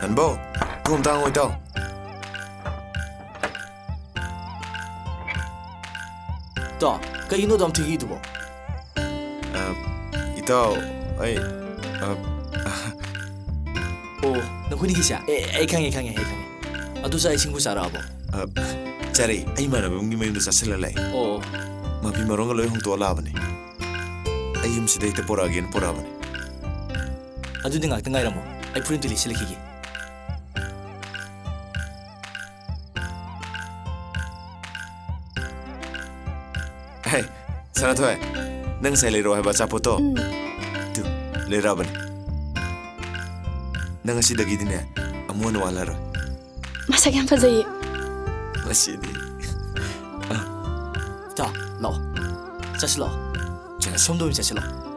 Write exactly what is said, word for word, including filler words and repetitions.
ꯍꯟꯕꯧ, ꯊꯣꯡ ꯑꯝꯇ ꯍꯥꯡꯉꯣ, ꯏꯇꯥꯎ꯫ ꯇꯥ, ꯀꯩꯒꯤꯅꯣ ꯑꯗꯨꯝ ꯊꯦꯡꯉꯤꯗꯨꯕꯣ? ꯑ, ꯏꯇꯥꯎ, ꯑꯩ, ꯑ, ꯑꯣ, ꯅꯈꯣꯏꯅꯤꯒꯤꯁꯦ? ꯑꯦ, ꯑꯩ ꯈꯪꯉꯦ, ꯈꯪꯉꯦ, ꯑꯩ ꯈꯪꯉꯦ꯫ ꯑꯗꯨ ꯆꯥꯛ ꯏꯁꯤꯡꯕꯨ ꯆꯥꯔꯛꯑꯕꯣ? ꯑ, ꯆꯥꯔꯦ꯫ ꯑꯩ ꯏꯃꯥꯟꯅꯕ ꯑꯃꯒꯤ ꯃꯌꯨꯝꯗ ꯆꯥꯁꯤꯜꯂ ꯂꯥꯛꯑꯦ꯫ ꯑꯣ꯫ ꯃꯐꯤ ꯃꯔꯣꯟꯒ ꯂꯣꯏ ꯍꯣꯡꯇꯣꯛꯑ ꯂꯥꯛꯑꯕꯅꯦ꯫ ꯑꯩ ꯌꯨꯝꯁꯤꯗ ꯍꯦꯛꯇ ꯄꯣꯔꯛꯑꯒꯦꯅ ꯄꯣꯔꯛꯑꯕꯅꯦ꯫ ꯑꯗꯨꯗꯤ ꯉꯥꯛꯇ ꯉꯥꯏꯔꯝꯃꯣ꯫ ꯑꯩ ꯐꯨꯔꯤꯠ ꯑꯝꯇ ꯂꯤꯠꯁꯤꯜꯂꯛꯈꯤꯒꯦ꯫ ꯍꯦ, ꯁꯅꯥꯊꯣꯏ, ꯅꯪ ꯉꯁꯥꯏ ꯂꯩꯔꯛꯑꯣ ꯍꯥꯏꯕ ꯑꯆꯥꯄꯣꯠꯇꯣ? ꯎꯝ꯫ ꯇꯨ, ꯂꯩꯔꯛꯑꯕꯅꯤ꯫ ꯅꯪ ꯉꯁꯤꯗꯒꯤꯗꯤꯅꯦ, ꯑꯃꯨꯛ ꯍꯟꯅ ꯋꯥꯠꯂꯔꯣꯏ꯫ ꯃꯁꯛ ꯌꯥꯝ ꯐꯖꯩꯌꯦ꯫ ꯉꯁꯤꯗꯤ꯫ ꯏꯇꯥꯎ, ꯂꯥꯛꯑꯣ꯫ ꯆꯠꯁꯤ ꯂꯥꯛꯑꯣ꯫ ꯆꯠꯁꯤ꯫ ꯁꯣꯝꯗ ꯑꯣꯏꯅ ꯆꯠꯁꯤ ꯂꯥꯛꯑꯣ꯫